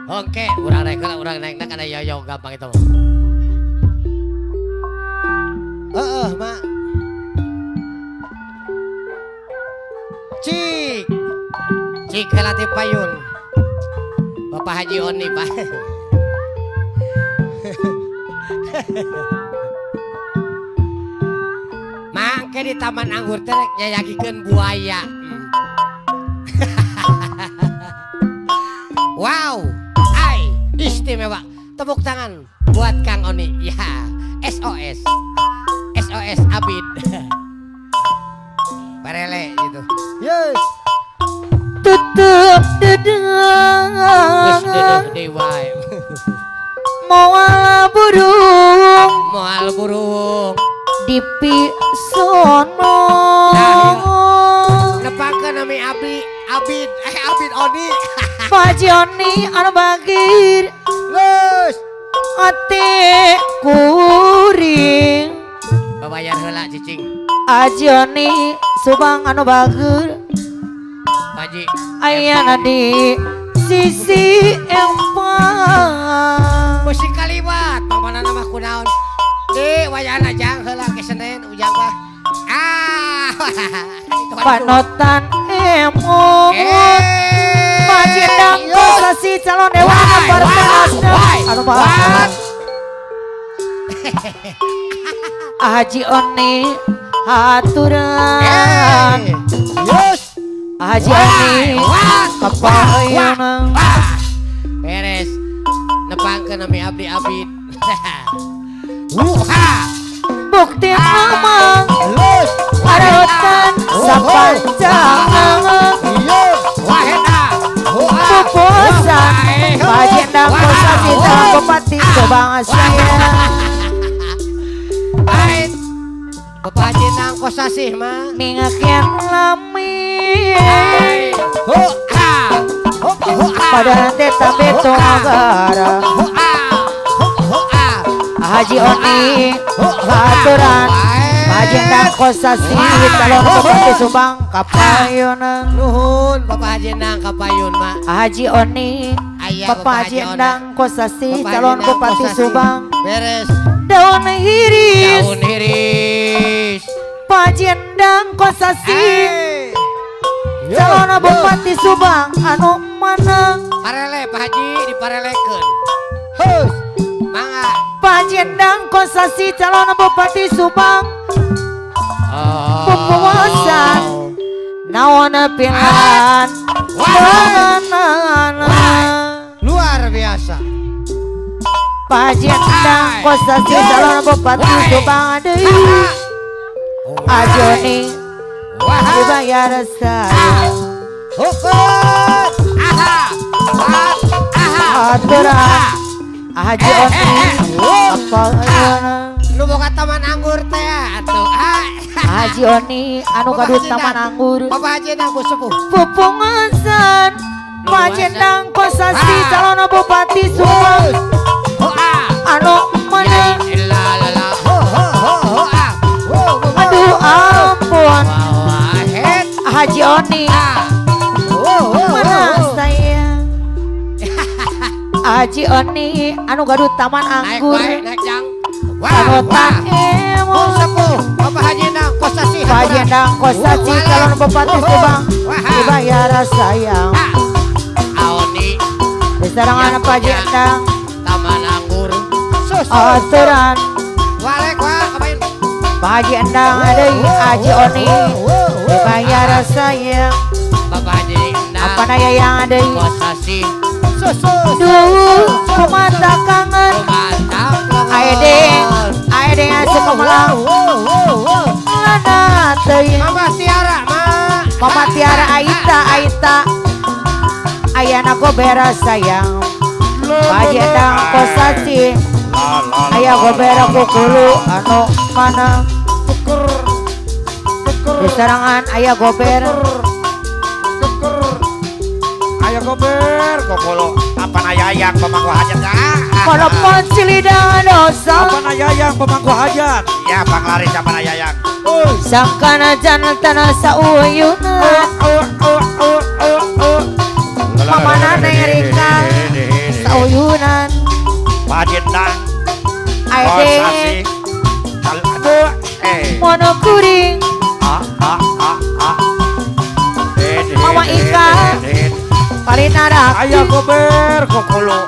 Oke, urang naik heula, urang naik kana yoyo gampang itu. Heeh, Mak. Cik. Cik heula ti payun. Bapak Haji Oni, Pak. Mangke di Taman Anggur teh rek nyayagikeun buaya. Wow, ai istimewa. Tepuk tangan buat Kang Oni. Ya, SOS. SOS Abid. Parele gitu. Yes. Tutup dedeng. Geus dedeh deui wae. Moal burung. Moal burung. Di pisono. Nah, nepangkeun nami Abi, Abid, Abid Oni. Pak Joni anu bagir. Lus. Ate kuring. Babayar heula cicing. Ajoni Subang anu bagir. Paji. Ayana di sisi empang. Musik kaliwat, pamanana mah kunaon. Di wayahna jang heula ke Senen ujang mah. Ah. Panotan emot. Pajendang kosasi calon dewan Partai Nasdem anu bahagia. Haji Oni haturan. Yes. Haji Oni kapayuna. Beres. Nepangkeun nami abdi Abid. Wuha. Bukti nama arotan sapanjang. Pupusan Pajendang kosasi calon bupati Subang saya. Bapak Haji kosasih mah. Ningakeun lami. Padahal teh tabe tongagara. Haji Oni haturan. Pajendang kosasi calon bupati Subang kapayunan. Nuhun Bapak Haji Endang kapayun mak. Haji Oni Bapak Haji Endang kosasi calon bupati Subang. Beres. Daun hiris. Daun hiris. Pajendang kosasi calon bupati Subang anu manang. Parele Pak Haji diparelekeun. Hus. Mangga. Pajendang kosasi calon bupati Subang. Pupuasan naon pilihan. Luar biasa. Pajendang kosasi calon bupati Subang deui. Ajoni dibayar saya. Hukum. Aha. Aturan Haji Oni apa nu boga taman anggur teh atuh. Haji Oni anu gaduh taman anggur. Bapak Haji Endang sepuh. Pupungasan Pajendang kosasi calon bupati Subang anu menang. Aduh ampun Haji Oni mana saya. Haji Oni anu gaduh taman anggur. Anu tak emo. Bapak Haji Endang kosasi. Pajendang kosasi calon bupati Subang dibayar sayang. Aoni disarangan Pajendang taman anggur. Aturan walek wah kabain. Pak Haji Endang deui Haji Oni dibayar sayang. Bapak Haji Endang apa naya yang deui kosasi. Duh kumata kangen. Aedeng aedeng asup kemelang. Lana teuing. Mama Tiara ma. Mama Tiara Aita Aita. Ayana gobera sayang. Pajendang kosasi. Aya gobera kukulu anu mana. Diserangan aya gober. Aya gober kukulu apa ayang pemangku hajat. Walaupun cilidang dosa. Apa ayang pemangku hajat. Ya panglaris apa ayang. Sangkana jantan sauyuna. Mama Neng Rika Mama Ika Palinara Ayah gober kokolo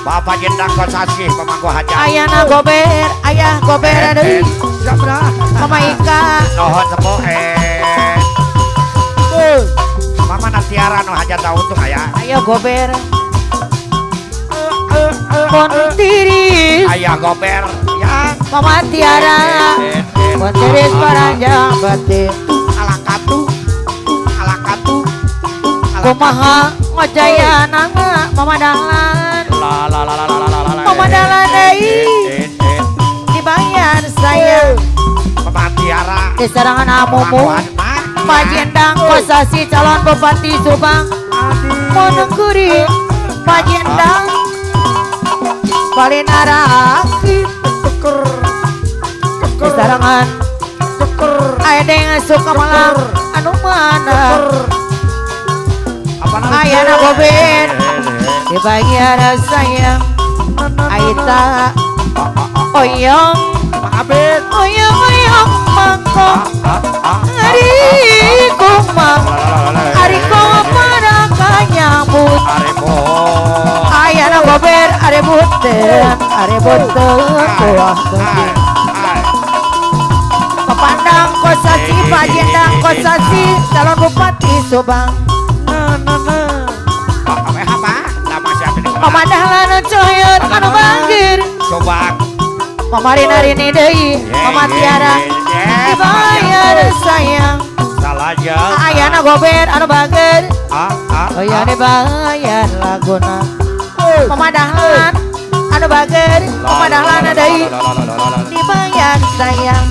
Bapak Jendang Kosasi pemangku hajat Ayana gober ayah gober deui Mama Ika Nuhun sepuh Mama Natiara nu hajat untung aya Ayo gober Kontiris Ayah gober ya Mama Tiara Kontiris paranjang batin Alakatu Alakatu Kumaha ngojaya nanga Mama Dahlan La la la la la la la Mama Dahlan deui dibayar sayang Mama Tiara di serangan amumu Pajendang Kosasi calon Bupati Subang Monengkuri Pajendang Palinaraki di serangan Aedeng suka malam anu mana Ayana gober dibayar sayang Aita oyong oyong oyong mangkok ari kumang ari kong para kanyambut Ayana gober ari buten kuah Pepandang Kosasi Pajendang Kosasi calon Bupati Subang Mama Dahlan coyot anu banggir Subang Mama Rina Rini deui Mama Tiara dibayar sayang Ayana gober anu bager Oya dibayar laguna Mama Dahlan anu bager Mama Dahlan deui dibayar sayang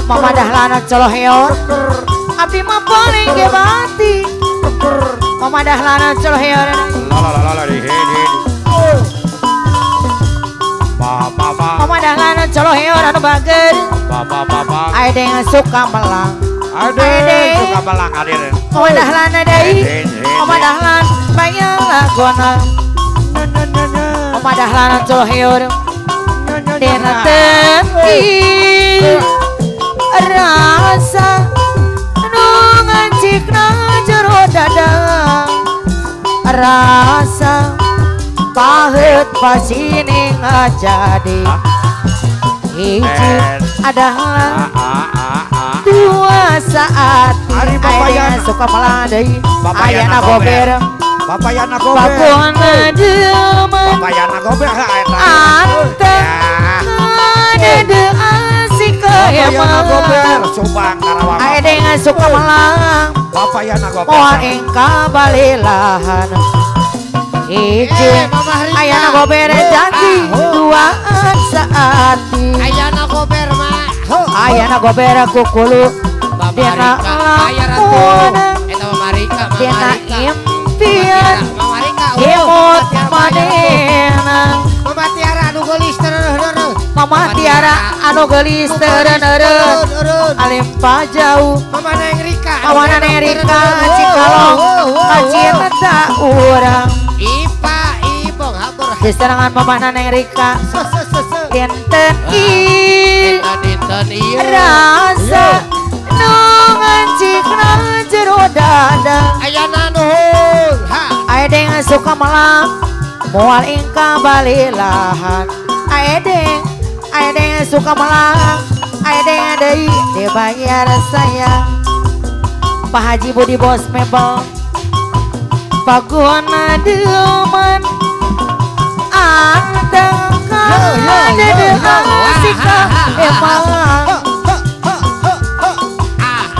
Mama Dahlan coloheor abdi mah paling ge bati Mama Dahlan coloheor Mama Dahlan coloheor anu bager Aedeng suka melang Aedeng suka melang hadir Mama Dahlan deui Mama Dahlan bayar lagona Mama Dahlan coloheor dina teu rasa nu ngancikna jero dada rasa paheut pasini ngajadi hiji adalah dua saat Ayana suka melang deui Ayana gober Bapayana gober Bagona demen Bapayana gober anteng kadede asik Bapayana gober Subang Karawang Aedeng suka melang Bapayana gober moal engka balilahan hiji Ayana gober janji duaan saati Ayana gober ma Ayana gober kukulu dina lamun dina impian imut manehna Mama Tiara anu geulis tereureun Mama Tiara anu geulis tereureun alimpa jauh Mama Neng Rika Mama Neng Rika Cikalong kacinta urang Ipa Ibong habor di serangan Mama Neng Rika dinten ieu rasa nu ngancikna jero dada Ayana nuhun Aedeng suka melang moal ingka balilahan Aedeng Aedeng suka melang Aedeng deui dibayar sayang Pak Haji Budi Bos Mebel Pagona demen anteng kadede asika emang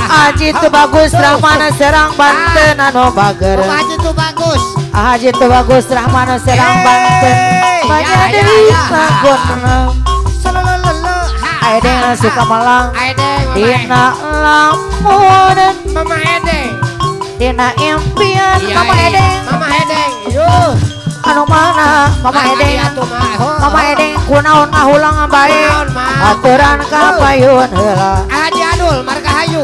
Haji tu bagus Rahman Serang Banten anu bager Haji tu bagus Haji tu bagus Rahman Serang Banten banyak deui lagona Aedeng suka melang dina lamun Mama Edeng dina impian Mama Edeng Mama Edeng yo anu mana Mama Edeng Mama Edeng kunaon ngahulang bae aturan ka payun heula Haji Adul Margahayu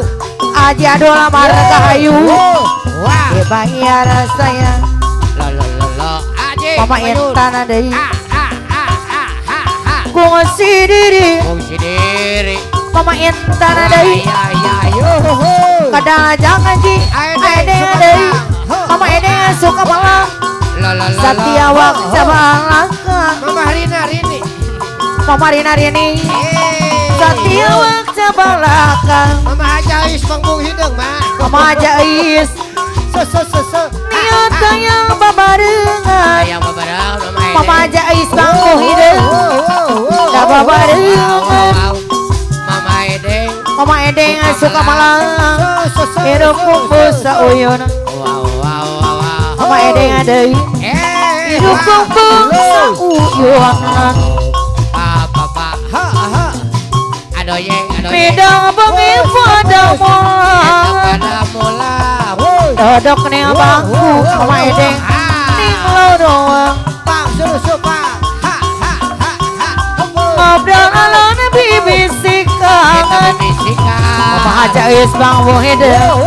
Haji Adul Margahayu dibayar sayang la la la la Haji Mama Intan deui kungsi diri kungsi diri Mama Intan deui ya ya yo ka Modal jangan ji Edeng deui Mama Edeng suka malam Satya waktu balaka Mama Rina Rini Mama Rina Rini Satya waktu balaka Mama Hajais panggung hidung ma Mama Hajais Niat yang babarengan Mama Hajais panggung hidung Da babarengan Mama Edeng Mama Edeng suka malam Hidup kumpul sauyun Mama Edeng deui hidup kumpul sauyun Midang bengi pada mula Dodok ning bangku Mama Edeng ning lorong Pang susu pang ha ha ha ha Ngobrol alon bibisikan Mama Hajais bangku hidung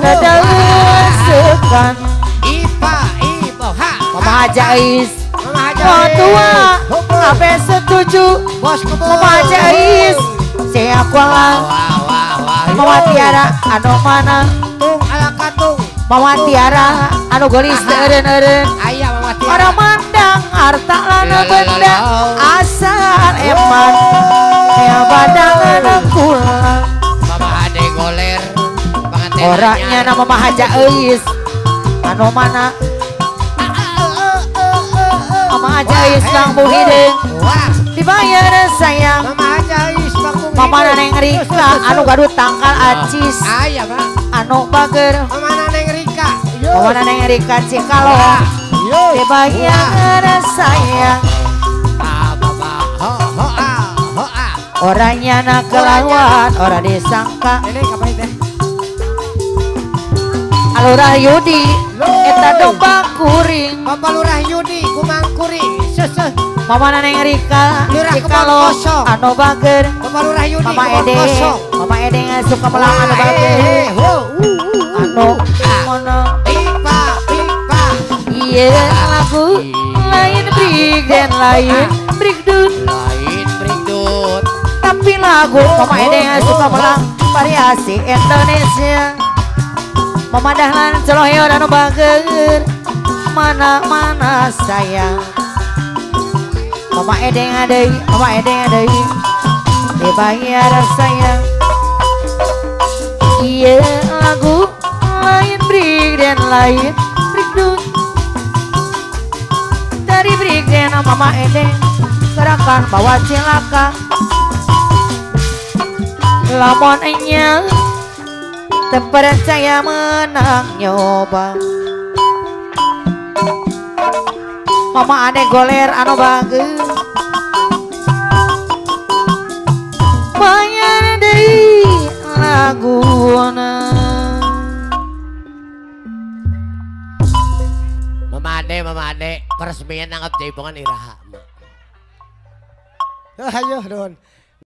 Dadah-sekan Ipa ipo ha Mama Hajais Mama tua ape setuju Mama Hajais Siakuala Mama Tiara anu mana Tung ala katung Mama Tiara anu gelis teu eureun-eureun Aya Mama Tiara Orang mandang harta lana benda asal eman ya badangan kula Mama Ade goler panganten orangnya nama Mama Hajais anu mana Mama Hajais bangbu hideung dibayar sayang Mama Hajais bangbu Mama Neneng Rika anu gaduh tangkal acis aya Pak anu bager Mama Neneng Rika Mama Neneng Rika Cikalong dibayar sayang orangnya nak kelawan orang disangka Lurah Yudi eta domba kuring Bapak Lurah Yudi kumang kuring seseh Mama Neneng Rika Cikalong anu bager Bapak Lurah Yudi Mama Edeng Mama Edeng suka melang anu bager anu mono pipa pipa iya lagu lain brigden lain brigdut lain brigdut tapi lagu Mama Edeng suka melang variasi Indonesia Mama Dahlan celoyo anu bager mana-mana sayang Mama Edeng deui Mama Edeng deui dibayar sayang iya lagu lain brigden lain brigdut dari brigden Mama Edeng gerakan bawa cilaka lamun enya terpercaya menang nyoba Mama Ade goler anu bager bayar deui laguna Mama Ade peresmian nanggap jaipongan iraha Ayo nuhun.